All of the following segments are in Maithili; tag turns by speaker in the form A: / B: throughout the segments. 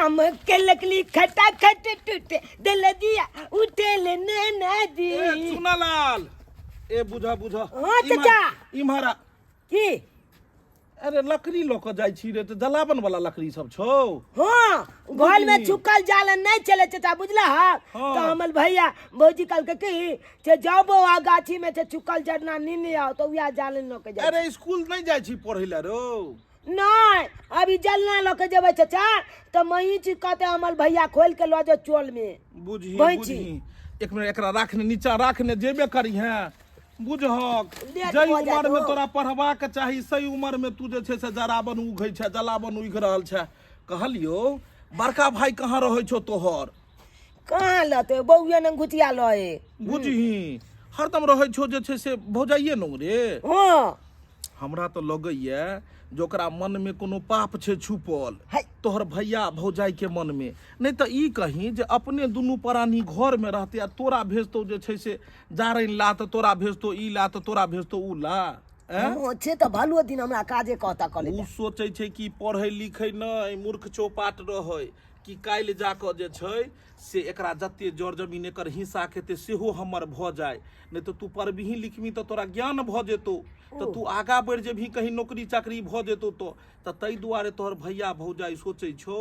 A: आम के लकड़ी खटा खट टूटे दिल दिया उठे ले नदी।
B: ए चुनालाल, ए बुझा बुझा।
A: हाँ, चाचा।
B: इम्हर आ।
A: की?
B: अरे लकड़ी लऽ कऽ जाइ छी रे, तऽ जलावन वाला लकड़ी सब छौ?
A: हाँ, घर में झुकल जाल नहीं चले चाचा, बुझला? हाँ।
B: हाँ।
A: तो हमर भैया भौजी कहलकै कि से जाओ बौआ गाछी में से चुकल जरना नीने आओ, तो वएह जाल लऽ के जाइ।
B: अरे स्कूल नहीं जाइ छी पढ़ै लए रो?
A: नहीं, अभी जलना लऽ के जेबै चाचा तऽ महींच कहते हमर भैया खोल के लऽ जाओ चोल में।
B: बुझही।
A: बहिं छी।
B: बुझही, एक मिनट एकरा राखने, नीचा राखने जेबे करिहें। बुझहक,
A: लेट
B: जाहि
A: भऽ जायत
B: उमर में
A: हो।
B: तोरा पढ़बाक चाही सही उमर में तू जे छै से जराबन उघै छै, जलाबन उघि रहल छै। कहलियौ, बड़का भाई कहाँ रहै छौ तोहर?
A: कहाँ लते बौआ ने घुचिया लए।
B: बुझही, हरदम रहै छौ जे छै से भौजाइए नो रे।
A: हाँ।
B: हमरा तऽ लगैया जे ओकरा मनमे कोनो पाप छै छुपल।
A: है।
B: तोहर भैया भौजाई के मनमे नहि तऽ ई कही जे अपने दुनू प्राणी घरमे रहतै आ तोरा भेजतौ जे छै से जारनि ला, तऽ तोरा भेजतौ ई ला, तऽ तोरा भेजतौ ऊ ला, ऐं?
A: हँ, से तऽ भलो दिन हमरा काजे कहता कऽ
B: ओ
A: लेता।
B: सोचै छै कि पढ़ै लिखै नहि, मूर्ख चौपाट रहै, कि काल्हि जा कऽ जे छै से एकरा जते जर जमीन एकर हिस्सा खेतै सेहो हमर भऽ जाय। नहि तऽ तू पढ़बिही लिखबिही तऽ तोरा ज्ञान भऽ जेतौ, तऽ तू आगाँ बढ़ि जेबही, कहीं नौकरी चाकरी भऽ जेतौ। तऽ ताहि दुआरे तोहर भैया भौजाई सोचै छौ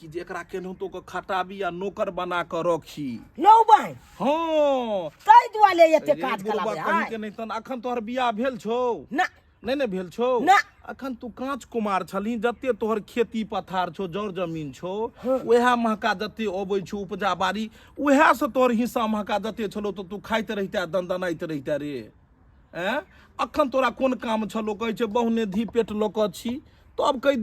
B: कि जे एकरा केनाहितो कऽ खटाबी आ नौकर बना कऽ रखी।
A: लौ बहिन।
B: हँ।
A: ताहि दुआरे एते
B: रे
A: काज
B: बुढ़बा
A: कराबै
B: कहीं
A: है
B: के नहि। तहन अखन तोहर बियाह भेल छौ?
A: ना।
B: नहि ने भेल छौ?
A: ना।
B: अखन तू काँच कुमार छलही। जते तोहर खेती पथार छौ, जर जमीन छौ, उएह महका जते अबै छौ उपजा बाड़ी, उएह से तोहर हिस्सा महका जते छलौ तऽ तू खाइत रहिते, दनदनाइत रहिते रे। ऐं, अखन तोरा कोन काम छलौ? कहै छै बहुने धी पेट लऽ कऽ छी, तब कहि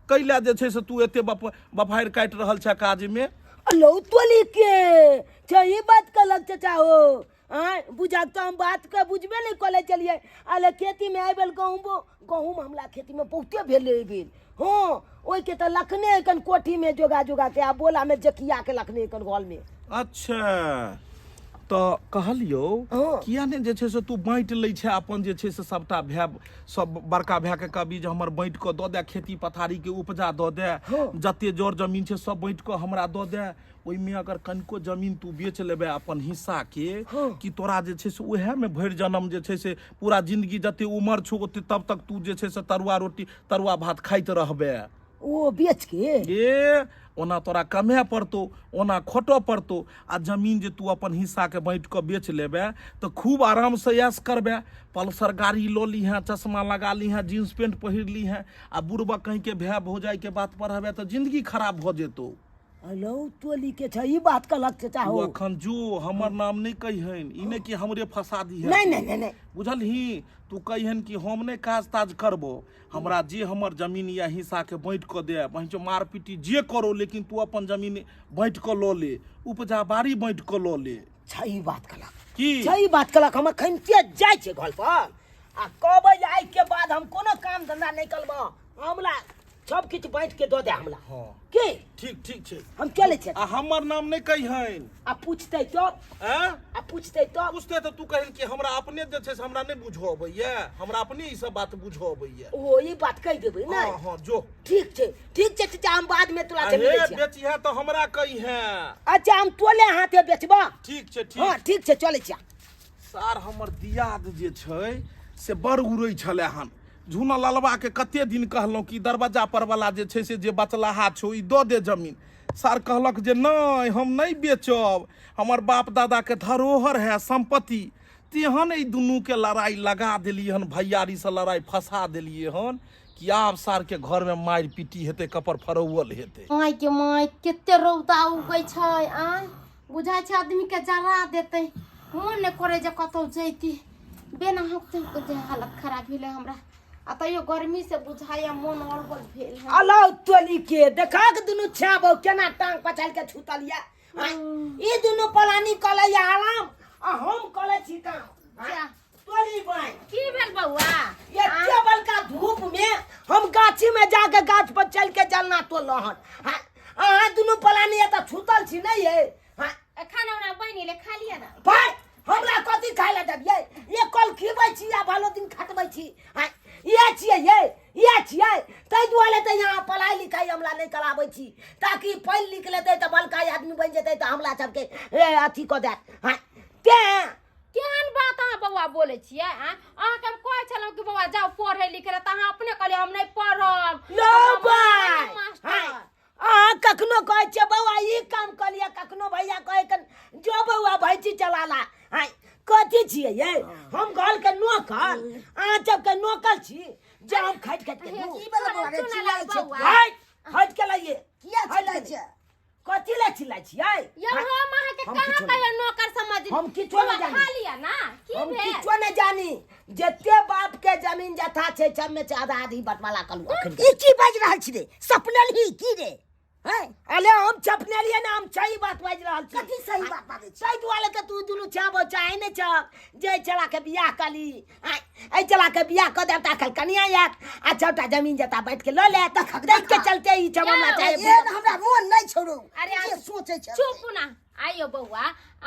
B: कैला जे छै से तू एते बफारि काटि रहल छह काजमे?
A: लौ तोली के छै ई बात कहलक चाचा हो। आँय बुझक तऽ हम बातके बुझबे नहि कऽ लै छलियै। अले खेतीमे आबि गेल गहूँमो, गहूँम हमरा खेतीमे बहुते भेलै एहि बेर। हँ, ओहिके तऽ लखने एखन कोठीमे जोगा जोगाके आ बोलामे जकियाके लखने एखन घरमे।
B: अच्छा, तऽ कहलियौ,
A: हँ।
B: किया ने जे छै से तू बाँटि लै छै अपन जे छै से सबटा भाय सब? बड़का भायके कहबी जे हमर बाँटि कऽ दऽ दे, खेती पथारीके उपजा दऽ दे।
A: हँ।
B: जते जर जमीन छै सब बाँटि कऽ हमरा दऽ दे। ओहिमे अगर कनिको जमीन तू बेच लेबै अपन हिस्साके,
A: हँ।
B: कि तोरा जे छै से उएहमे भरि जनम जे छै से पूरा जिंदगी, जते उमर छौ ओते तब तक तू जे छै से तरुआ रोटी तरुआ भात खाइत रहबे।
A: ओ बेच के?
B: ए ओना तोरा कमाए पड़तौ, ओना खटऽ पड़तौ। आ जमीन जे तू अपन हिस्साके बाँटि कऽ बेच लेबे तऽ खूब आरामसँ ऐश करबे। पल्सर गाड़ी लऽ लीहें, चश्मा लगा लीहें, जींस पेंट पहिर लीहें आ बुढ़बा कहींके भाय भौजाइके बात पर रहबे तऽ जिंदगी खराब भऽ जेतौ।
A: हेलो टोली के छै ई बात कहलक चाचा
B: तू
A: हो।
B: अखन जो, हमर नाम नहि कहिहन, ई नहि कि हमरे फंसा दीहन।
A: नहीं नहीं नहीं नहीं।
B: बुझलही? तू कहिहन कि हम नहि काज ताज करबो, हमरा जे हमर जमीन या हिस्सा के बाँटि कऽ दे। बहिंचो मार पीटी जे करो, लेकिन तू अपन जमीन बाँटि कऽ लऽ ले, उपजा बाड़ी बाँटि कऽ लऽ ले।
A: छै ई बात कहलक
B: की
A: छै ई बात कहलक? हम अखन के जाइ छै घर पर आ कहबै जे आइ के बाद हम कोनो काम धंधा नहि करबो, हमरा सब किछु बाँटि के दऽ दे हमरा।
B: हाँ।
A: की?
B: ठीक ठीक छै।
A: हम चलै छियै।
B: आ हमर नाम नहि कहिहन।
A: आ पूछतै तब?
B: आँय?
A: आ पूछतै तब?
B: पूछतै तऽ तू कहिन कि हमरा अपने जे छै से हमरा नहि बुझऽ अबैया, हमरा अपने ई सब बात बुझऽ अबैया।
A: ओ ई बात कहि देबै ने?
B: हाँ हाँ, जो।
A: ठीक छै, ठीक छै चाचा, हम बाद में तोरा से
B: अरे
A: मिलै छियै।
B: बेचिहे तऽ हमरा कहिहे।
A: अच्छा, हम तोले हाथे बेचबा।
B: ठीक छै, ठीक।
A: हाँ ठीक छै, चलै छियै।
B: सार हमर दियाद जे छै से बड़ उड़ै छलै हन। झूना ललबाके कते दिन कहलहुँ कि दरवाजा पर वाला जे छै से जे बचलाहा छौ ई दऽ दे जमीन। सार कहलक जे नहि, हम नहि बेचब, हमर बाप दादाके धरोहर है, सम्पत्ति। तेहन एहि दुनूके लड़ाइ लगा देलियै हन, भैयारीसँ लड़ाइ फंसा देलियै हन कि आब सारके घरमे मारि पीटी हेतै, कपर फरौअल हेतै।
C: माय के माय, कते रौदा उगै छै। आय बुझाइ छै आदमीके जरा देतै। मोन नहि करै जे कतहु जैती। बिना हँकते जे हालत खराब भेलै हमरा, आ तैयो गर्मी से बुझाइया मोन अलबल भेल है।
A: अलौ तोली के देखा के दुनू छाबो केना टांग पछाल के छूतल या। आँय, ई दुनू पलानी कलै या आराम आ हम कलै छी काम। आँय,
C: जा।
A: तोली बाई।
C: की भेल बौआ?
A: एते बड़का धूप में हम गाछी में जाके गाछ पर चल के जलना तोड़लहुँ हन। हाँ, अहाँ दुनू पलानी एतऽ छूतल छी नहीं ये? हाँ।
C: खाना उना बनि गेलै, खा लिअ ने।
A: भाई, हमरा कथी खाय लए देबियै? एक कल खिबै छी आ भलो दिन खटबै छी। हाँ, इएह छियै ये इएह छियै ताहि दुआरे तऽ यहाँ पढ़ाइ लिखाइ हमला नहि कराबै छी ताकि पढ़ि लिख लेतै तऽ बड़का आदमी बनि जेतै तऽ हमला सबके ए, अथी कऽ देत हँ तेँ
C: केहन बात अहाँ बौआ बोलै छियै आँ अहाँके हम कहै छलहुँ कि बौआ जाउ पढ़ै लिखै लए तऽ अहाँ अपने कहलियै हम नहि पढ़ब
A: लो
C: हमरा
A: भाइ
C: मास्टर
A: हँ, अहाँ कखनो कहै छियै बौआ ई काम कऽ लिअ कखनो भैया कहै के जो बौआ भैंसी चला ला आँय कथी छियै ये हम घरके नौकर अहाँ सबके नौकर छी जे हम खटि खटि के
D: की भेलै बौआ रे चिल्लाइ छै
C: बौआ।
A: हट हटि के लाइए
D: किया चिल्लाइ छै
A: कथी लए चिल्लाइ छियै
C: यौ हम अहाँके
A: हम
C: कहाँ
A: किछो
C: कहियो नौकर समझ
A: हम किछो नहि
C: बौआ,
A: जानी।
C: खा लिअ ना की
A: हम
C: भेल
A: किछो नहि जानी जते बाप के जमीन जथा छै सबमे से आधा आधी बंटवाला करू अखन
D: ई की बाजि रहल छी रे सपनल ही की रे हैं
A: अले हम छपने लिए ना हम सही बात बाजि रहल छी
D: कथी सही बात बाजै छी
A: ताहि दुआरे तऽ तू दुनू चाहबो चाहे नहि छह जे चला के बियाह कली आँय, एहि चला के बियाह कऽ देब तऽ अखन कनिया आयत आ सबटा जमीन जता बैठ के लऽ लेत ताहि के चलते ई सब हमरा चाहे
D: एहन हमरा मोन नहि छोड़ू
C: अरे
D: जे सोचै छै
C: चुप ना आइयो बौआ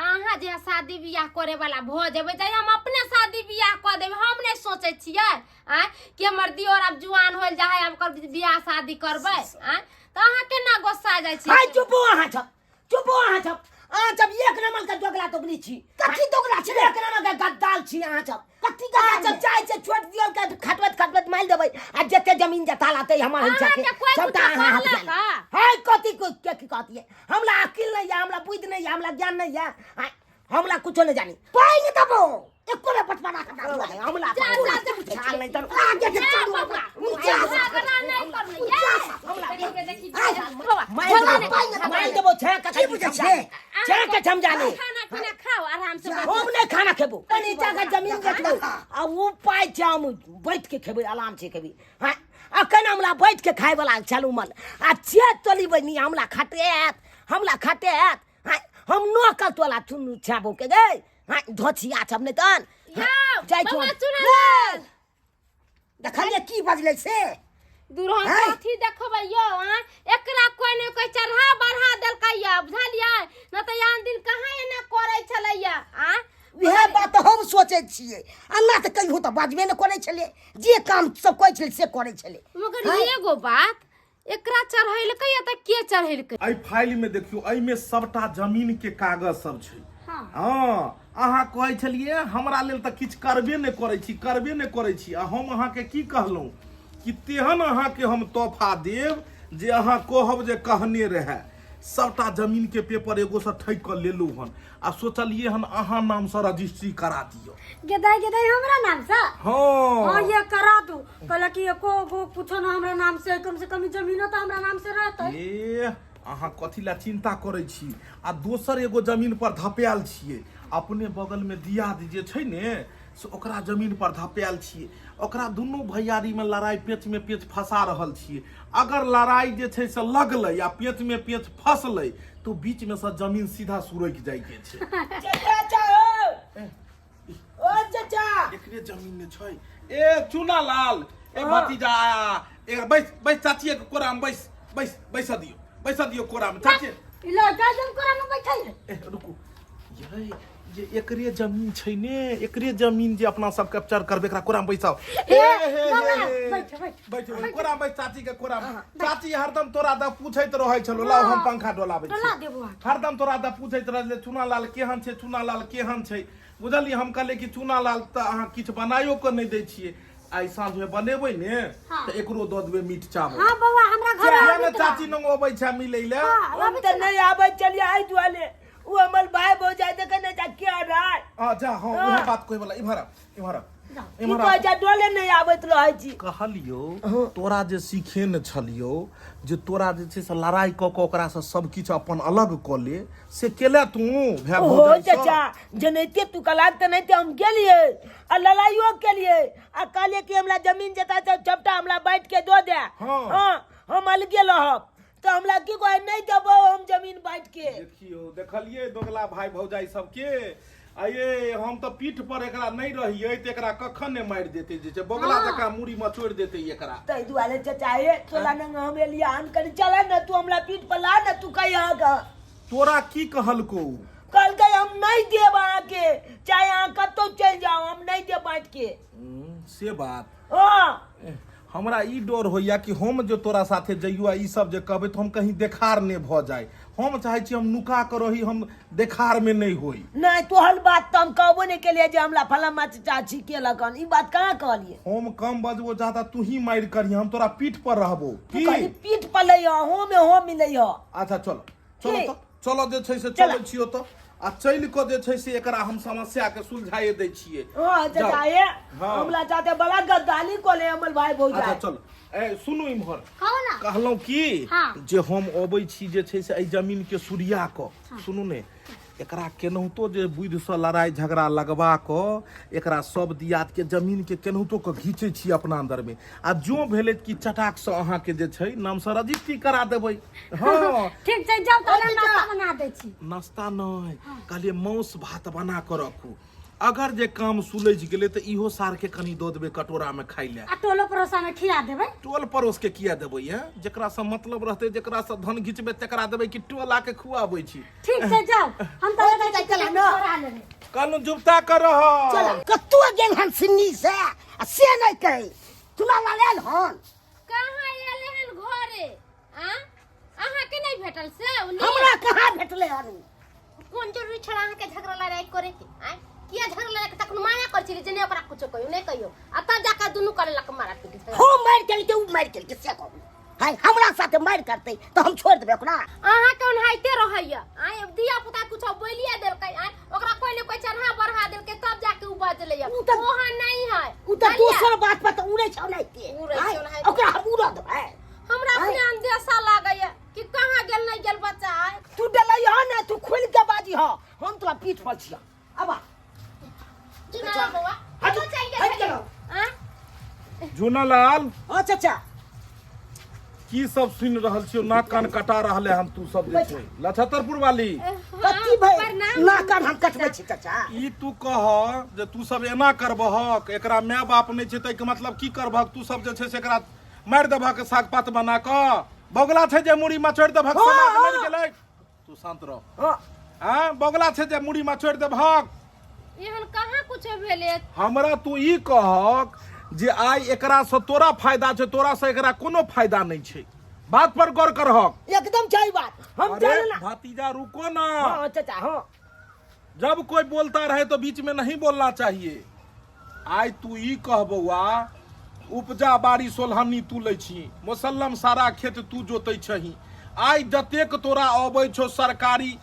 C: अहाँ जे शादी बियाह करे वाला भऽ जेबै चाहे हम अपने शादी बियाह कऽ देबै हम नहि सोचै छियै आँय कि हमर दियोर आब जुआन होल जाइ है आब ओकर बियाह शादी करबै आँय तऽ अहाँ केना गोस्सा जाइ
A: हाय
C: छियै
A: चुपो अहाँ सब चुपो अहाँ सब अहाँ सब एक नंबर के दोगला दोगली छी
D: कथी दोगला छी रे?
A: एक नंबर के गद्दाल छी अहाँ सब
D: कथी
A: अहाँ
D: गद्दाल
A: सब चाहे छै छोट दियौ के खटबैत खटबैत मारि देबै आ जते जमीन जथा लाते हमर हिस्सा के
C: अहाँके कोइ
A: सबटा
C: कुछो
A: अहाँ हाथ
C: कहलक
A: में
C: हा?
A: हाय कथी को के की कहती है हमरा अकिल नहीं है हमरा बुद्धि नहीं है हमरा ज्ञान नहीं है हाय, हमरा कुछो नहीं जानी
D: पाइ नहि देबो एको बेर बटवारा करना
A: हमरा
C: जा, जा, जा।
A: छाल नहीं तर
D: आगे के
C: ए,
D: चालू
C: बौआ,
D: ऊंचा
C: झगड़ा नहि करू ये। देखी, देखी, बौआ,
A: मारि
C: झगड़ा
A: देबो
C: नहि-
A: मारि देबो छे के
D: की बुझै छै?
A: छे के समझानी
C: खाना पीना खाओ आराम से बैठो।
A: हम नहीं खाना खेबो नीचा के जमीन देखलौ आ उ पाइ छै हम बैठ के खेबै आराम से खेबै हाँ अखन हमरा बैठ के खाय वाला छल उमल आ छे तोली बनी हमरा खटे आयत हमरा खटे आयत हाँ हम नौकर तोला चुन छाबो के गए हाँ धोछिया सब नहीं तन
C: यौ,
A: जाइ छौ
C: बौआ चुना
D: ले। देखलियै की बजलै से
C: दुरहन
D: हैं?
C: कथी देखबै यौ आँ एकरा कोइ ने कोइ चढ़ा बढ़ा देलकै यऽ बुझलियै न तऽ आन दिन कहाँ एना करै छलैया आँ
D: उएह बात हम सोचै छियै एना तऽ कहियो तऽ बाजबे नहि करै छलै जे काम सब कहै छलै से करै छलै
C: मगर एगो बात एकरा चढ़ेलकै या तऽ के चढ़ेलकै
B: एहि फाइल में देखियौ एहिमे सबटा जमीन के कागज सब छै हँ अहाँ कहै छलियै हमरा लेल तऽ किछु करबे नहि करै छी करबे नहि करै छी आ हम अहाँके की कहलहुँ कि तेहन अहाँके हम तोहफा देब जे अहाँ कहब जे कहने रहए सबटा जमीन के पेपर एगो से ठकि कऽ लेलहुँ हन आ सोचलियै हन अहाँ नामसँ रजिस्ट्री करा दियौ
E: गेदाई गेदाई हमरा नाम से
B: हँ
E: हाँ ये करा दू कहला कि एको गो कुछो ना हमरा नाम से कम से कम ई जमीनो तो हमरा नाम से रहतै
B: ए अहाँ कथी लए चिंता करै छी आ दोसर एगो जमीन पर धपायल छियै अपने बगलमे दियाद जे छै ने से ओकरा जमीन पर धपायल छियै ओकरा दुनू भैयारीमे लड़ाइ पेचमे पेच फंसा रहल छियै अगर लड़ाइ जे छै से लगलै आ पेचमे पेच फंसलै तऽ बीचमे से जमीन सीधा सुरकि जाइके छै
A: चाचा ओ ओ चाचा
B: एकरे जमीन ने छै ए चूना लाल ए भतीजा ए बैस बैस चाचिए के कोरा में बैस बैस बैस दियो बैस दियो कोरा में चाची
E: ई लड़का जम कोरा में बैठल है
B: ए रुकू ये ये एकरे जमीन छै ने एकरे जमीन जे अपना सब कैप्चर करबे एकरा कोरा में बैसाओ ए हे हे
E: बाबा,
B: हे
E: बैठ, बैठ।
B: बैठ बैठ कोरा में बैस चाची के कोरा में चाची हरदम तोरा द पूछैत रहै छलो लाओ हम पंखा डोलाबै
E: डोला
B: छी
E: देबो
B: हरदम तोरा द पूछैत रहलै चूना लाल केहन छै चूना लाल केहन छै बुझलियै हम कहलियै कि चूना लाल तऽ अहाँ किछु बनाइयो कऽ नहि दै छियै आइ साँझमे बनेबै ने तऽ एकरो दऽ देबै मीट चावल
E: हाँ बौआ हमरा घर
B: किया ने चाची नंग अबै छै मिलै लए
A: हम तऽ नहि आबै छलियै एहि दुआरे ओ हमर भाय भौजाइ देखे नहि जा के रहै
B: हँ जा हँ उएह बात कहै वला इम्हर आ, इम्हर आ,
A: की
B: इम्हर आ।
A: कहै छै डोले नहि आबैत रहै छी
B: कहलियौ तोरा जे सीखेने छलियौ जे तोरा जे छै से लड़ाइ कऽ कऽ ओकरासँ सब किछु अपन अलग कऽ ले से केले तू भाय
A: ओहो
B: भौजाइ सब?
A: चाचा जेनाहिते तू कहलाक तेनाहिते हम गेलियै आ लड़ाइयो केलियै आ कहलियै कि हमरा जमीन जता छै सबटा हमरा बाँटि के दऽ दे
B: हाँ।
A: हाँ हम अलगे रहब तऽ हमरा की कहै नहि देबौ हम जमीन बाँटि के
B: देखियौ देखलियै दोगला भाय भौजाइ सबके आये हम तऽ पीठ पर एकरा नहि रहियै तऽ एकरा कखन ने मारि देतै जे छै बगला जकाँ मूड़ी मचोड़ि देतै एकरा
A: ताहि दुआरे चाचा हे तोला नंग हम एलियै हन कनि चल ने तू हमरा पीठ पर ला ने तू कहिया के
B: तोरा की कहलकौ
A: कहलकै हम नहि देब अहाँके चाहे अहाँ कतहु चलि जाउ हम नहि देब बाँटि के
B: से बात
A: हँ
B: हमरा ई डर होइया कि हम जे तोरा साथे जइयो आ ई सब जे कहबै तऽ हम कहीं देखार नहि भऽ जाय। हम चाहै छी हम नुका कऽ रही, हम देखार मे नहि होई।
A: नहि, तोहर बात तऽ हम कहबो नहि केलियै जे हमरा फलामा चाचा छी केलक हन, ई बात कहाँ कहलियै?
B: हम कम बजबो ज्यादा, तू ही मारि करिहे, हम तोरा पीठ पर रहबो।
A: तू खाली पीठ पर लइह, हो में हो मिलइह।
B: अच्छा चलो चलो तऽ चलो जे छै से चलै छियो तऽ, आ चलि कऽ जे छै से एकरा हम समस्या के सुलझाए दै छियै।
A: हँ चाचा, हे हमरा चाचा बड़ा गद्दारी कऽ ले हमर भाई भौजाई।
B: अच्छा चलो, ए सुनू इम्हर।
E: कहू ना।
B: कहलहुँ की जे हम अबै छी जे छै से एहि जमीन के सुरिया कऽ, सुनू ने, एकरा केनाहितो जे बुधिसँ लड़ाइ झगड़ा लगबा कऽ एकरा सब दियाद के जमीन के केनाहितो कऽ घीचै छी अपना अंदरमे, आ जो भेलै कि चटाकसँ अहाँके जे छै नामसँ रजिस्ट्री करा देबै। हँ
E: ठीक छै, जाउ तऽ नाश्ता बना दै छी।
B: नाश्ता नहि, कहलियै मांस भात बना कऽ रखू, अगर जे काम सुलझि गेलै तऽ इहो सारके कनि दऽ देबै कटोरामे खाइ लए।
E: आ टोलो पड़ोसा में खिया देबै।
B: टोल पड़ोस के किया देबै? है जकरासँ मतलब रहतै, जकरासँ धन घिचबै तकरा देबै कि टोला के खुआबै छी?
E: ठीक छै, जाउ, हम तऽ लगै छै
D: चला ना।
E: छोड़ा लेबै।
B: कहलहुँ जुबता कर रह।
D: चला कतौ गेल हन सिन्नी से आ से नहि कहै चुना लाल हन।
C: कहाँ एले हन घरे? आ अहाँ के नहीं भेटल से ओ नहीं?
D: हमरा कहाँ भेटलै हन उ?
C: कोन जरूरी छल अहाँ के झगड़ा लड़ाई करे के? आय किया झगड़ा लड़ाई के तखन माया कर छली जे नहीं ओकरा कुछो कहियो नहीं कहियो, आ तब जाके दुनू करे लक मारा पीट झगड़ा।
D: हो मारि केलकै, उ मारि केलकै से कहू। हाय हमरा साथे मारि करतै तऽ हम छोड़ि देबै ओकरा?
C: अहाँ के ओनाहिते रहैया। आय धिया पुता कुछो बोलिए देलकै, आय ओकरा कोई ने कोई चढ़ा बढ़ा देलकै तब जाके उ बजलैया।
D: उ तऽ
C: ओहन नहीं है।
D: उ तऽ
C: जानलियै?
D: दोसर बात पर तऽ उड़ै छै ओनाहिते।
C: उड़ै छै
D: हाय,
C: ओनाहिते।
D: ओकरा हम उड़ऽ देबै?
C: हमरा अपने अंदेशा लागैया कि कहाँ गेल नहीं गेल बच्चा। आय
A: तू डलै ह ने, तू खुल के बाजी ह, हम तोरा पीठ पर छियह। अब आ।
C: चुना बौआ,
A: हट,
C: कतौ चलि गेल
A: हट
C: छलियै?
A: गेलौ।
C: आँय?
B: झूनालाल।
D: हँ चाचा।
B: की सब सुनि रहल छियौ? नाक कान कटा रहले हन तू सब जे छै लछतरपुर वाली।
D: कथी भाई
C: प्रणाम।
D: नाक कान हम कटबै छी चाचा?
B: ई तू कह जे तू सब एना करबहक, एकरा माय बाप नहि छै ताहिके मतलब की करबहक? तू सब जे छै से एकरा मारि देबहक साग पात बना कऽ? बगला छै जे मुड़ी मचोड़ि देबहक? समाज मरि गेलै। तू शांत रह।
A: हाँ।
B: हाँ, बगला छै जे मुड़ी मचोड़ि देबहक?
C: एहन कहाँ कुछ भेलै।
B: हमरा तू ई कहक जे आइ एकरा से तोरा फायदा छै, तोरा से एकरा कोनो फायदा नहीं छै। बात पर गौर करहक।
A: एकदम सही बात हम
B: अरे
A: जाने ना।
B: भतीजा रुको ना।
A: हाँ चाचा हाँ।
B: जब कोई बोलता रहे तो बीच में नहीं बोलना चाहिए। आइ तू ई कह बौआ, उपजा बाड़ी सोलहनी तू लै छी, मुसल्लम सारा खेत तू जोतै छही, आइ जतेक तोरा अबै छौ सरकारी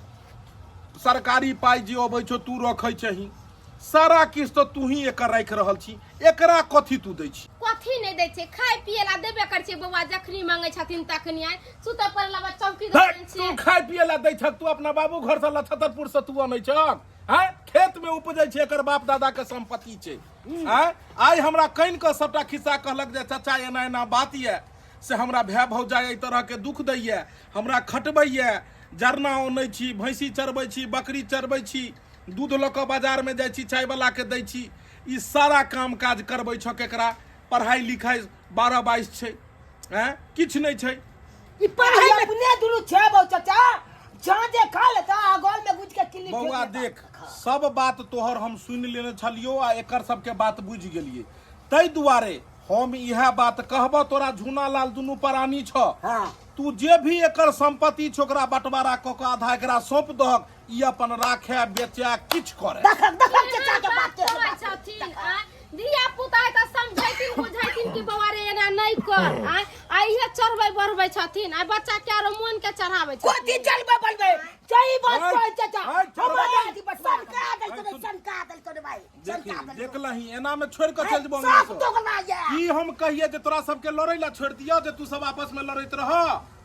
B: सरकारी पाइ जे अबै छौ तू रखै छही, सारा किछु तऽ तू ही एकर राखि रहल छी, एकरा कथी तू दै छी?
C: कथी नहि दै छै? खाय पिए ला देबे करै छै बौआ, जखनी मांगै छथिन तखनी। आइ सुतऽ पड़े ला चौकी दऽ
B: धत्,
C: देने
B: तू
C: छियै।
B: खाय पिए ला दै छक? तू अपना बाबू घर से लछतरपुर से तू अनै छक? आँय, खेत में उपजै छै, एकर बाप दादा के संपत्ति छै। आँय, आइ हमरा कनि कऽ सबटा खिस्सा कहलक जे चाचा एना एना बात यऽ, से हमरा भाय भौजाइ एहि तरह के दुख दैये, हमरा खटबैये, जरना अनै छी, भैंसी चरबै छी, बकरी चरबै छी, दूध लऽ कऽ बाजार में जाइ छी, चायवला के दै छी, ई सारा काम काज करबै छक। एकरा पढ़ाइ लिखाइ 12 22 छै, आँय, किछु नहि छै।
D: ई पढ़ाइ में
A: अपने दुनू छै बौ चाचा, जहाँ जे खा लेता आ गल में घुस के किल्ली ठोक
B: बौआ
A: लेता।
B: देख, सब बात तोहर हम सुनि लेने छलियो आ एकर सबके बात बुझि गेलियै, ताहि दुआरे हम इएह बात कहबह तोरा झूना लाल, दुनू प्राणी छ।
D: हाँ।
B: तू जे भी एकर संपत्ति छौ ओकरा बंटवारा कऽ कऽ आधा एकरा सौंप दहक, ई अपन राखे बेचे किछु करे।
D: देखक देखक चाचा के बात के
C: करै छथिन। आँय, धिया पुता है तऽ समझैथिन बुझैथिन कि बौआ रे एना नहि कर। आँय, आ इहे चढ़बै बढ़बै छथिन, आ बच्चा के आरो मोन के चढ़ाबै
A: कथी
C: छथिन।
A: चलबै बलबै सही बात
B: आँय,
A: कहै चाचा।
B: आँय, चढ़बै।
A: हमरा दादी बटवा
D: सनका देलको रे, सनका देलको रे भाई,
B: देखी
D: सनका देलको।
B: देखलही एना में छोड़ कऽ चलि जेबौ
D: साफ
B: अंगना सँ।
D: दोगला ये।
B: की हम कहिए जे तोरा सबके लड़ै ला छोड़ि दिअ जे तू सब आपस में लड़ैत रह?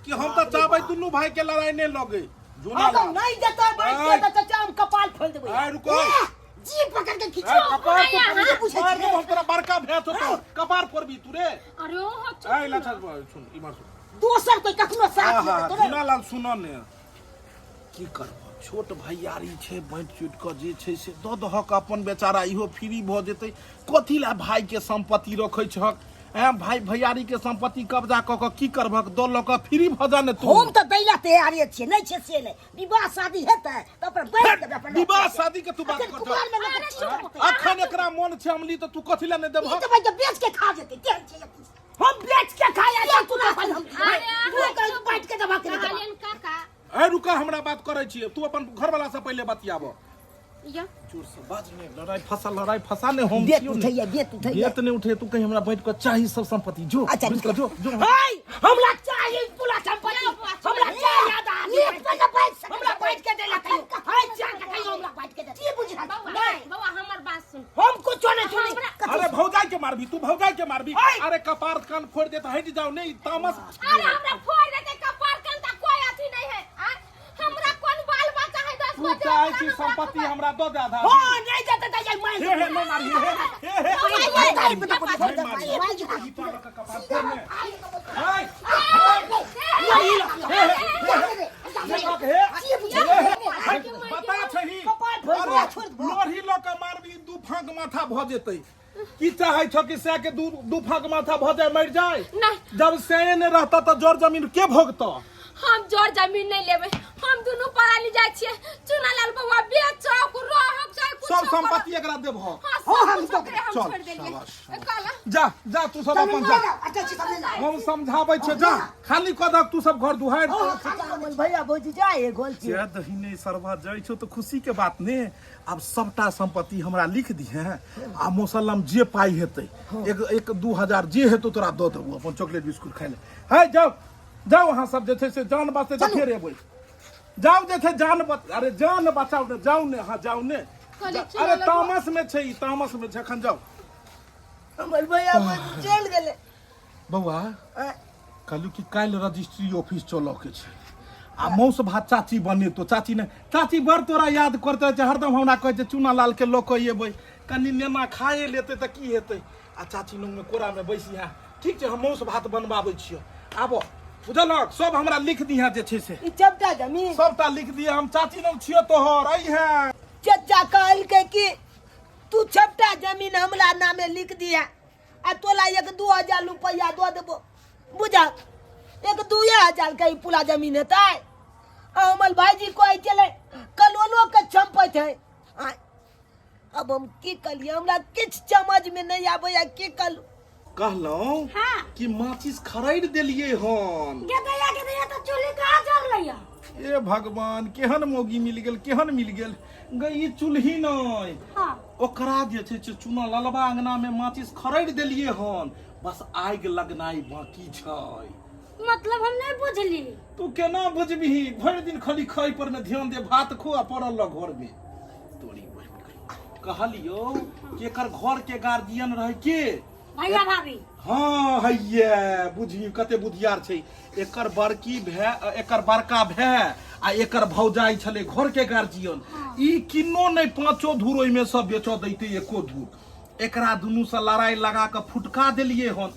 B: कि हम तऽ चाहबै दुनू भाई के लड़ाई नहि लगे। झूना
A: अगर
B: लाल।
A: नहीं देतै बैठ के
B: आँय।
A: तऽ चाचा हम कपाल फोड़ि देबै।
B: आँय, रुको।
D: ए, जीभ पकड़ के खींचो।
B: आँय, कपार तो
C: आँय,
B: फोड़बी,
D: पूछै
B: मार
D: छियै।
B: देबौ हम तोरा, बड़का भैंस हो तोर, कपार फोड़बी तू रे।
C: अरे ओ चुप।
B: आँय, लछा सुन, इमहर सुन।
D: दोसर कोई कखनो साथ
B: आहा,
D: नहीं देतो रे।
B: झूना लाल सुन ने, की करबह, छोट भैयारी छै, बाँटि चुटि कऽ जे छै से दऽ दहक, अपन बेचारा इहो फ्री भऽ जेतै। कथी लए भाइके सम्पत्ति रखै छहक? ऐं भाई भैयारी के संपत्ति कब्जा कऽ कऽ की करबहक दऽ लऽ कऽ फ्री भऽ जा ने तू
D: हम तऽ दैला तैयारे छियै नहि छै से नहि विवाह शादी हेतै तऽ अपन बैठ देबै अपन
B: विवाह शादी के तू बात
D: अखन
B: कर
D: कुमार मे लोक
C: अरे
D: की
C: चुप।
D: करतै?
B: अखन एकरा मन छै अमली तऽ तू कथी लए नहि
D: ई
B: देबहक
D: तऽ भाई के बेच के खा जेतै केहन छै अथी?
A: हम बेच के खाया जा तू अपन हम
C: अरे
D: तू कहीं बाँटि के देबा के नहि देबा।
C: कहलियन काका
B: ऐ रुका हमरा बात करै छियै तू अपन घरवाला से पहिले बतियाबऽ
C: यो
B: जोर से बाज ने लड़ाई फंसा लड़ाई फंसा ने हम
D: बेत
B: छियौ ने।
D: उठैया बेत उठैया
B: बेत नहीं उठे तू कहीं हमरा बैठ के चाही सब संपत्ति जो
D: अच्छा,
B: बुझ के जो जो
A: हाय हमरा चाही पूरा संपत्ति हमरा चाही आधा
D: एक पे बैठ सकै
A: हमरा बैठ के देला कहियो हाय जा के कहियो हमरा बैठ के दे
D: की बुझल
C: बौआ
A: नहीं।
C: बौआ हमर बात सुन
A: हम कुछो नहीं सुनी
B: अरे भौजाई के मारबी तू भौजाई के मारबी अरे कपार कान फोड़ देता हट जाओ नहीं तामस
C: अरे हमरा फोड़ देते कपार कान त कोई अथी नहीं है आ? हमरा कोन बाल बच्चा है 10
B: तू
C: बजे
B: चाहे छी संपत्ति हमरा दऽ दे आधा
A: हो नहीं जाते त जाय मैं
B: हे हे नहीं मारही हे हे हे
D: भाई भाई बेटा
B: नहीं मारही
D: की
B: ई का कपार फोड़ ने हाय हे
D: बुझल
B: बता छही
D: कपार फोड़
B: अरे
D: दे, छोड़ दे।
B: लोढ़ी लऽ के मारबी दू फांक माथा भऽ जेतै की चाहै छौ कि सै के दू दू फांक माथा भऽ जाय मरि जाय
C: नहीं।
B: जब सैए ने रहता तऽ जर जमीन के भोगतऽ
C: हम जर जमीन नहीं लेबै हम दुनू पराली जाइ छियै चुनालाल बौआ बेचक रहक चाहे कुछ
B: सब संपत्ति एकरा देबह
C: हाँ,
D: हो,
C: सब
D: हम
C: कुछ
D: दऽ
C: ओकरे हम
B: चल,
C: छोड़ देलियै
B: शाबाश, शाबाश।
C: कहला
B: जा जा तू सब अपन जा
D: अच्छा अच्छा समझ ला
B: हम समझाबै छियै जा खाली कऽ दहक तू सब घर दुहारि
A: हमर भैया भौजी जाय गोल छी
B: जे दहिने सरवा जाइ छौ तऽ खुशी के बात ने आब सबटा संपत्ति हमरा लिख दिहे आ मोसल्लम जे पाइ हेतै एक एक 2000 जे हेतौ तोरा दऽ देबौ अपन चॉकलेट बिस्कुट खाइ ले है जाउ जाउ अहाँ सब जे छै से जान बचतै तऽ फेर एबै जाउ जे छै जान बच अरे जान बचाउ ने जाउ ने अहाँ जाउ ने
C: कहलियै,
B: अरे
C: चलो
B: तामस में छै ई तामस में छै एखन जाउ
A: हमर भैया भौजी चलि गेलै
B: बौआ कहलू कि काल्हि रजिस्ट्री ऑफिस चलऽ के छै आ मौस भात चाची बनेतो चाची ने चाची बड़ तोरा याद करते रहै छै हरदम हमरा कहै छै चूना लाल के लऽ कऽ एबै कनि नेना खाए लेतै तऽ की हेतै आ चाची लगमे कोरामे बैसिहे ठीक छै हम मौस भात बनबाबै छियौ आबऽ बुझलक सब हमरा लिख दिहे जे छै से
A: ई सबटा जमीन
B: सबटा लिख दिहे हम चाची लग छियौ तोहर अइहे
A: चचा कहलकै कि तू सबटा जमीन हमरा नामे लिख दिया आ तोला एक 2000 रुपया दऽ देबो बुझा एक 2000 के ई पूरा जमीन हेतै आ हमर भाईजी कहै छलै कलोलो के चम्पैत है आँय, अब हम की कलियै हमरा किछु समझमे नहि आबैया की कलू
B: कहलहुँ
E: हाँ।
B: कि माचिस खरीद देलियै हन
E: गेदैया गेदैया तऽ चूल्ही कहाँ जरलैया
B: ए भगवान केहन मौगी मिल गेल केहन मिल गेल गई ई चूल्ही नहि
E: हाँ
B: ओकरा जे छै से चूना ललबा अंगना में माचिस खरीद देलियै हन बस आगि लगनाइ बाकी छै
E: मतलब हम नहीं बुझली
B: तू केना बुझबिही भरि दिन खाली खाइ पर में ध्यान दे भात खो आ पड़ल रह घर में तोरी बहिन के। कहलियौ कि एकर घर के गार्जियन रहे के
E: भैया भाभी
B: हाँ हैये बुझी कते बुधियार छै एकर बड़की भै एकर बड़का भै आ एकर भौजाई छलै घर के गार्जियन ई किन्नो नहि पाँचो धूर ओहिमे सँ बेचऽ दैते एको धूर एकरा दुनू सँ लड़ाई लगा कऽ फुटका देलियै हन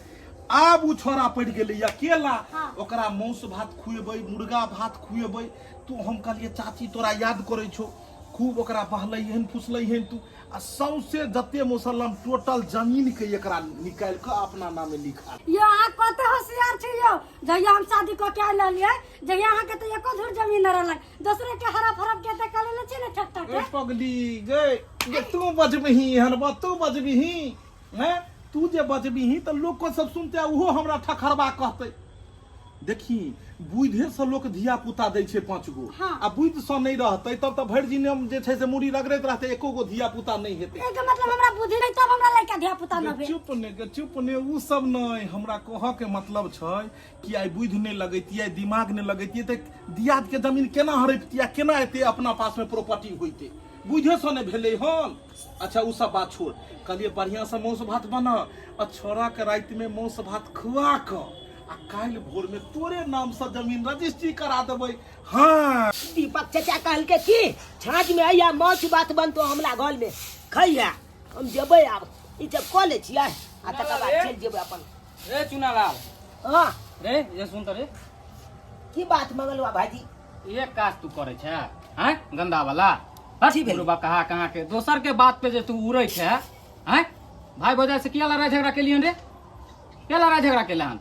B: आब ओ छोड़ा पड़ि गेलै अकेला ओकरा मांस भात खुएबै मुर्गा भात खुएबै तू हम कहलियै चाची तोरा याद करै छौ खूब ओकरा बहलैहन फुसलैहन तू आ सौंसे जते मुसलम टोटल जमीन के एकरा निकालि कऽ अपना नामे लिखा
E: यो अहाँ कते होशियार छी यौ जहिया हम शादी कऽ के आयल रहलियै जहिया अहाँके तऽ एको धूर जमीन नहि रहलै दोसरे के हड़प हड़प के तऽ कऽ लेने छी ने ठक
B: ए
E: के
B: पगली गे गे तू बजबिही एहन बात तू बजबिही हैं तू जे बजबिही तऽ लोक सब सुनते आ ओहो हमरा ठकहरबा कहतै देखी बुधिए से लोक धिया पुता दै छै पाँच गो
E: हाँ।
B: आ बुधि से नहि रहतै तब तऽ भरि दिन जे छै से मुड़ी रगड़ैत रहतै एको गो धिया पुता नहि हेतै
E: एकर मतलब हमरा बुद्धि नहीं तब हमरा लड़का धिया पुता न भेल
B: चुप ने गे चुप ने उ सब नहि हमरा कहऽ के मतलब छै कि आइ बुद्धि नहि लगैतियै दिमाग नहि लगैतियै तऽ दियाद के जमीन केना हड़पितियै केना एते अपना पास में प्रॉपर्टी होइते बुझे से नहि भेलै हन अच्छा उ सब बात छोड़ कहलियै बढ़िआँ से मासु भात बना आ छोड़ा के राति में मासु भात खुआ कऽ आ काल्हि भोर में तोरे नाम से जमीन रजिस्ट्री करा देबै हाँ
A: दीपक चाचा कहलकै कि छाँछ में अइया माछ भात बनतो हमरा घर में खैया हम जेबै आब ई सब कऽ लै छियै आ तकर बाद चलि जेबै अपन
F: रे चुनालाल
A: हाँ
F: रे ये सुन त रे
A: की बात मंगलवा भाईजी
F: ये काज तू करे छै हैं गंदा वाला हट
A: की भेलै?
F: बुढ़बा कहाँ कहाँ के दोसर के बात पे जे तू उड़ै छै हैं भाई भौजाई से किया लड़ाई झगड़ा केलियन रे के लड़ाई झगड़ा केला हन?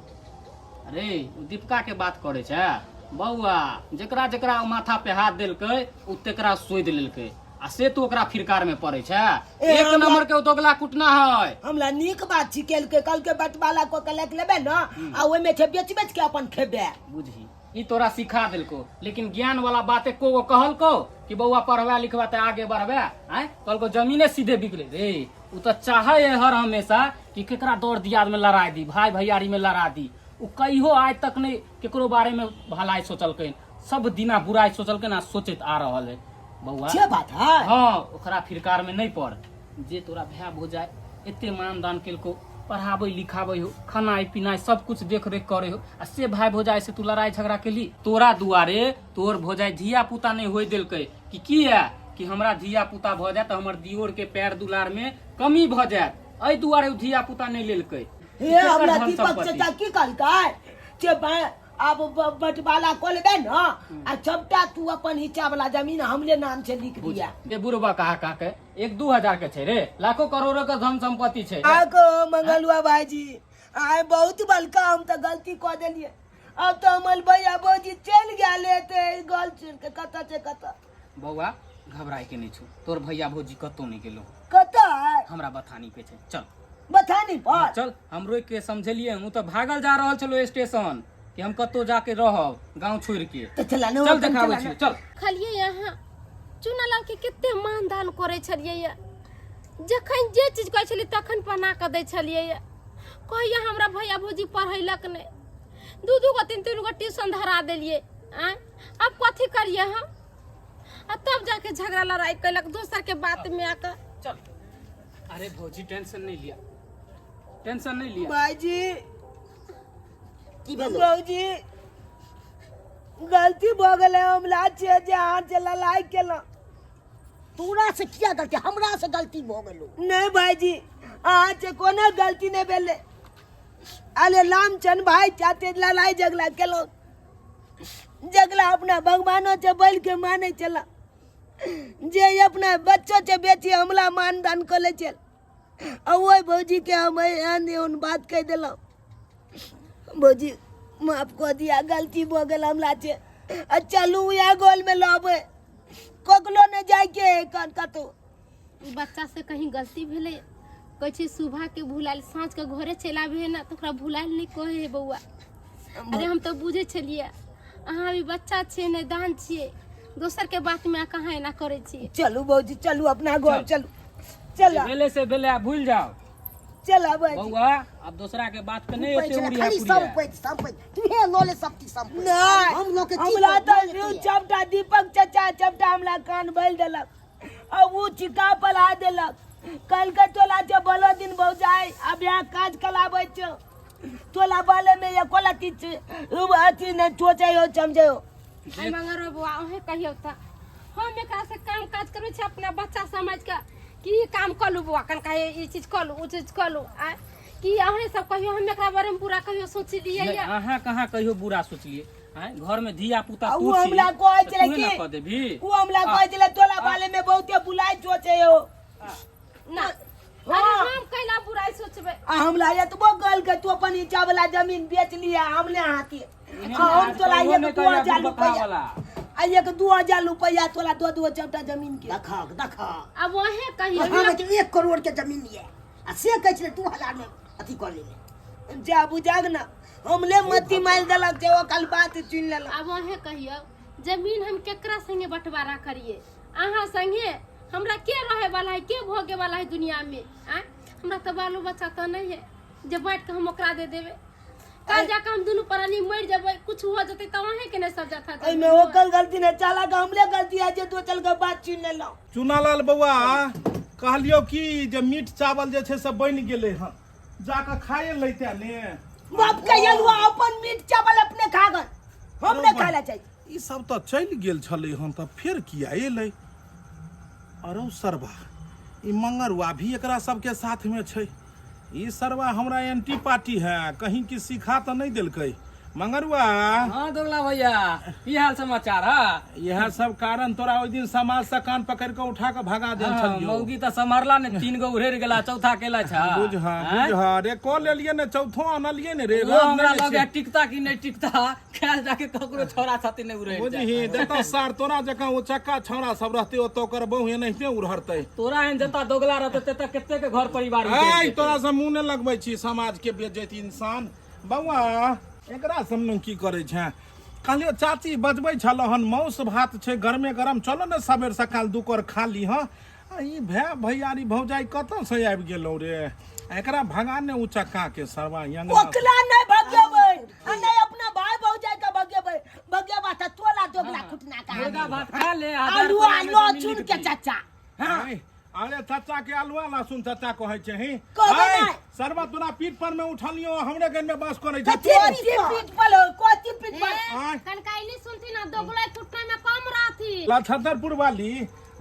F: अरे ओ दीपिका के बात करे छै बौआ, जेकरा जेकरा ओ माथा पे हाथ देलकै ओ तेकरा सोधि लेलकै, आ से तू ओकरा फिरकार में पड़े छै।
A: ए,
F: एक
A: हमरा-
F: नंबर के ओ दोगला कुटना है।
A: हमरा नीक बात छी केलकै, कहलकै बटवाला कऽ के लैक लेबै ने आ ओहिमे छै बेच बेच के अपन खेबै।
F: बुझी ई तोरा सिखा देलको, लेकिन ज्ञान वाला बात एको गो कहलको कि बौआ पढ़बे लिखबे तऽ आगे बढ़बे? आँय, कहलको जमीने सीधे बिकले रे। उ तऽ चाहे है हर हमेशा कि केकरा दौड़ दियाद में लड़ा दी, भाई भैयारी में लड़ा दी। उ कहियो आज तक नहीं केकरो बारे में भलाई सोचलकै, सब दिना बुराई सोचलकै आ सोचैत आ रहल है बौआ।
A: से बात है।
F: हाँ, ओकरा फिरकार में नहीं पड़। जे तोरा भाय भौजाइ एते मानदान केलको, पढ़ाबै लिखाबै हो, खानाइ पिनाइ सब कुछ देख रेख करे हो, आ से भाय भौजाइ से तू लड़ाई झगड़ा केली? तोरा दुआरे तोर भौजाइ धिया पुता नहीं होय देलकै कि किया कि हमरा धिया पुता भऽ जायत तऽ हमर दियोर के पैर दुलार में कमी भऽ जायत, एहि दुआरे ओ धिया पुता नहीं लेलकै।
A: हे
F: केकर
A: हमरा
F: धन
A: दीपक
F: सम्पत्ति?
A: चाचा की कहलकै जे आब बंटवारा कऽ लेबै ने आ सबटा तू अपन हिस्सा वाला जमीन हमरे नाम से लिख दिया।
F: ए बुढ़बा कहा कहा के 1-2 हजार के छै रे, लाखों करोड़ों के धन संपत्ति छै।
A: आ को मंगलुआ भाईजी, आय बहुत बलका हम तऽ गलती कऽ देलियै। अब तऽ हमर भैया भौजी चलि गेल हेतै गल चुन के, कतऽ छै कतऽ?
F: बौआ, घबराय के नहीं छौ, तोर भैया भौजी कतौ नहीं गेलो।
A: कतऽ है?
F: हमरा बथानी पे छै, चल।
A: बथानी पर?
F: चल, हम रोकि के समझेलिए। हम तऽ भागल जा रहल छलो स्टेशन कि हम कतौ जाके रहब गांव छोड़ के।
A: तऽ चला ने।
F: चल, देखाबै छी, चल।
C: खलियै अहाँ चुनालाल के कते मानदान करै छलियै यऽ, जखन जे चीज कहै छलियै तखन बना कऽ दै छलियै यऽ। कहैया हमरा भैया भौजी पढ़ैलक नहि, दू दू गो तीन तीन गो ट्यूशन धरा देलियै। आँय, आब कथी करियै हम? आ तब जाके झगड़ा लड़ाई कैलक दोसर के बात में आके।
F: चल। अरे भौजी, टेंशन नहीं लिया, टेंशन नहीं लिया।
A: भाईजी।
D: की भेलो?
A: भौजी, गलती भऽ गेलै हमरा छियै जे अहाँ से लड़ाई केलहुँ।
D: तोरा से किया गलती? हमरा से गलती भऽ गेलो।
A: नहि भाईजी, अहाँ से कोनो गलती नहि भेलै। अरे रामचंद्र भाई चाहते लड़ाई झगड़ा केलहुँ, झगड़ा अपना भगवानो से बोल के मानै छला जे अपना बच्चो से बेची हमला मानदान कऽ लै छल, आ ओहि भौजीके हम एहन एहन बात कहि देलहुँ। भौजी, माफ कऽ दिया, गलती भऽ गेल हमरा से। आ चलू, इएह गोलमे लबै, ककरो नहि जाइके है कतहु।
C: ई बच्चा से कहीं गलती भेलै। कहै छै सुबहके भुलायल साँझके घरे चलि आबै है ने तऽ ओकरा भुलायल नहि कहै है बौआ। अरे हम तऽ बुझै छलियै अहाँ अभी बच्चा छियै, नैदान छियै, दोसरके बातमे कहाँ एना करै छियै।
A: चलू भौजी, चलू अपना घर।
F: चल।
A: चलू, चल।
F: भेले से भेले, आब भूल जाओ।
A: चल भाईजी।
F: बौआ, आब दोसरा के बात पे नहीं एते उड़िया
D: खाली
F: पुड़िया।
D: संपत्ति संपत्ति तुहे लऽ ले सब चीज संपत्ति।
A: नहि,
D: हम लोग के की
A: हमरा
D: करब?
A: तऽ
D: लऽ लेतियै।
A: सबटा दीपक चाचा सबटा हमरा कान भरि देलक आ उ चिका पला देलक। कहलकै तोला छै भलो दिन भौजाइ, आब यहाँ काज कलाबै छौ, तोला बाले में एको लत्ती अथी नहि सोचै हो समझै हो।
C: आइ मंगरो बौआ, अहें कहियौ तऽ हम एकरा से काम काज करै छी अपना बच्चा समझ के कि ई काम कऽ लू बौआ, कनका ई चीज कऽ लू, ओ चीज कऽ लू। आ कि अहें सब कहियो हम एकरा बारे में बुरा कहियो सोचलियै?
F: नहीं,
C: या
F: अहाँ कहाँ कहियो बुरा सोचलिए? आँय, घर में धिया पुता
A: आ
F: तू
A: उ
F: छी,
A: हमरा कहै
F: तऽ
A: छलै
F: तूहे ने
A: कि
F: कऽ देबही।
A: उ हमरा कहै छलै तोला बाले में बहुते बुलाई सोचै हो।
C: ना, अरे हम कैला बुराई सोचबै?
A: आ हमरा एतबो कहलकै तू अपन इच्छा वाला जमीन बेच लिया हमने हाथे आ हम तोला
F: कहियो
A: एक
F: नहि
A: दू
F: कहिया
A: हजार
F: बुढ़बा
A: रुपया
F: वाला।
A: आ 1-2 हजार रुपया तोला दऽ दो सबटा जमीन के।
D: देखक देखक।
C: आब अहें कहियौ।
D: हम के 1 करोड़ के जमीन ये आ से कहै छलै 2000 में अथी कऽ लेले।
A: जा बुझाक ना, हमले मती मारि देलक जे ओकर बात चुनि लेलक।
C: आब अहें कहियौ, जमीन हम केकरा संगे बंटवारा करिए? अहाँ संगे? हमरा के रहे वाला है, के भोगे वाला है दुनिया में? आँय, हमरा तऽ बालो बच्चा तऽ नहीं है जे बाँटि के हम ओकरा दे देबै। कल जाके हम दुनू प्राणी मरि जेबै, कुछ हो जेतै तऽ अहें के नहि सब जाता।
A: एहिमे ओकर गलती नहि, चालक हमरे गलती है जे दो चल के बात चुनि लेलहुँ।
B: चुनालाल बौआ, कहलियौ कि जे मीट चावल जे छै से बनि गेलै हन, जाकऽ खाए लैते ने।
A: बाप के अलुआ अपन मीट चावल अपने खा गल, हम नहि खाय ला चाहै छी।
B: ई सब तऽ चलि गेल छलै हन तऽ फेर किया एलै? अरौ सरबा, ई मंगरुआ भी एकरा सबके साथमे छै। ई सरबा हमरा एंटी पार्टी है, कहीं की सिखा तऽ नहि देलकै। मंगरुआ।
F: हाँ दोगला भैया, की हाल समाचार है?
B: इएह सब कारण तोरा ओहि दिन समाज से कान पकड़ के उठा के भगा देल छलियौ।
F: मौगी तऽ सम्हरला ने, 3 गो उड़ेर गेला, चौथा केला छा।
B: बुझ बुझ रे, कऽ लेलियै ने, चौथो आनलियै ने रे।
F: ओ
B: राम
F: हमरा
B: नहि
F: लगे
B: छै।
F: टिकता कि नहि टिकता, खायल जाके ककरो छौड़ा छाती नहि उड़ेर जाय।
B: बुझही जतऽ सार तोरा जकाँ ओ चक्का छौड़ा सब रहतै ओतऽ ओकर बहु एनाहिते उड़हरतै।
F: तोरा एहन जतऽ दोगला रहतै ततऽ कते के घर परिवार उजड़ि
B: ऐ
F: जेतै।
B: तोरा से मुँह नहि लगबै छी, समाज के बेजैत इंसान। बौआ एकरा सब ने की करै छै? कहलियो चाची बजबै छल हन, माउस भात छै गरमे गरम, चलो ने सबेर सकाल 2 कर खा ली। हँ आ ई भाय भैयारी भौजाई कतऽ से आबि गेलौ रे? एकरा भगा ने उ चक्का के सरवा अंगना।
A: ओकरा नहि भगेबै आ नहि अपना भाय भौजाई के भगेबै। भगेबा तऽ तोला दोगला खुटना का
F: मुर्गा भात खा ले, हजार
A: आलू
F: रुपया में
A: आलू
F: जमीन
A: चुन
F: लिख
A: के
F: दी।
A: चाचा।
B: हाँ। अरे चाचा के आलुआ लहसुन चाचा कहै छै ही।
A: कहबै
B: ऐ,
A: नहि।
B: सरवा तोरा पीठ पर में उठलियो, हमरे घर में बास करै छै।
A: कथी पीठ पर हो? कथी पीठ पर?
B: आँय।
C: तनका इनी सुनथिन ना, दोगला कुटना में कम रहथी।
B: लछदरपुर वाली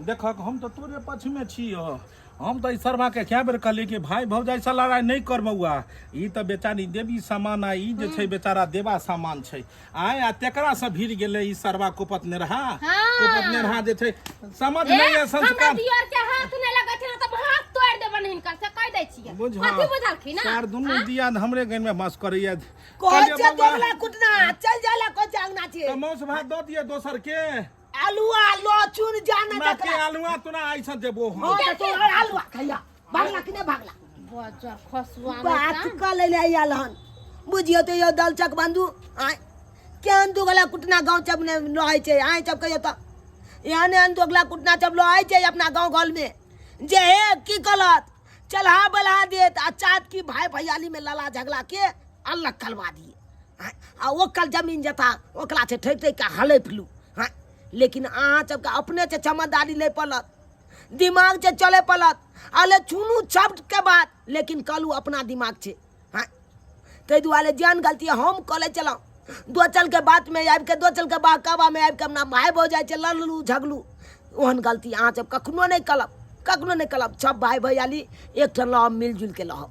B: देखक, हम तऽ तोरे पक्ष में छियो। हम तऽ ई सरवा के कए बेर कहलियै कि भाय भौजाई से लड़ाई नहि कर बौआ, ई तऽ बेचारी देवी समान आ ई जे छै बेचारा देवा समान छै। आय आ तेकरा से भीड़ गेलै ई सरवा कोपत नेरहा। कोपत नेरहा जे छै समझ
C: ए,
B: नहि
C: हमरा
B: संस्कार
C: दियर के हाथ नहि लगै छै ने तऽ हाथ तोड़ि देबनि हिनकर, से कहि दै छियै।
B: बुझ
C: कथी बुझलखिन ना?
B: सार दुनू दिया हमरे गन में मास करैया।
A: कहै
B: कहलियै
A: छै
B: बौआ,
A: दोगला कुटना चल जाला कहै छै अंगना छै।
B: तऽ माउस भात दऽ दिअ दोसर के।
A: आलुआ लहसुन जाना
B: ना के
A: जकरा।
B: आलुआ तोरा आइसँ देबो हम।
A: हाँ तऽ तोहर आलुआ खैया, भागला कि नहि भागला?
C: बजर खसुआ में
A: बात
C: का?
A: कऽ ले आयल हन। बुझियौ तऽ यौ दलचक बंधु, आँय केहन दोगला कुटना गाँव सब ने रहै छै। आँय सब कहियौ तऽ एहन एहन दोगला कुटना सब रहै छै अपना गाँव घरमे जे हे की गलत चलहा बलहा देत आ चाहत कि भाय भैयाली में लड़ा झगड़ा के अलग करवा दिए। आँय, आ ओकर जमीन जथा ओकरा छै ठकि ठकि कऽ हलैप लू। आँय, लेकिन अहाँ सबके अपने से समझदारी लै पड़त, दिमाग से चले पड़त। अले चुनू शब्दके बात, लेकिन कहलू अपना दिमाग छै। हाँ, ताहि दुआरे जेहन गलती हम कऽ लै छलहुँ, दोचलके बातमे आबिके दोचलके बहकावामे आबिके अपना भाय भौजाइ छै लड़लू झगलू, ओहन गलती अहाँ सब कखनो नहि करब, कखनो नहि करब। सब भाय भैयाली एकठाम रहब, मिलजुलके रहब।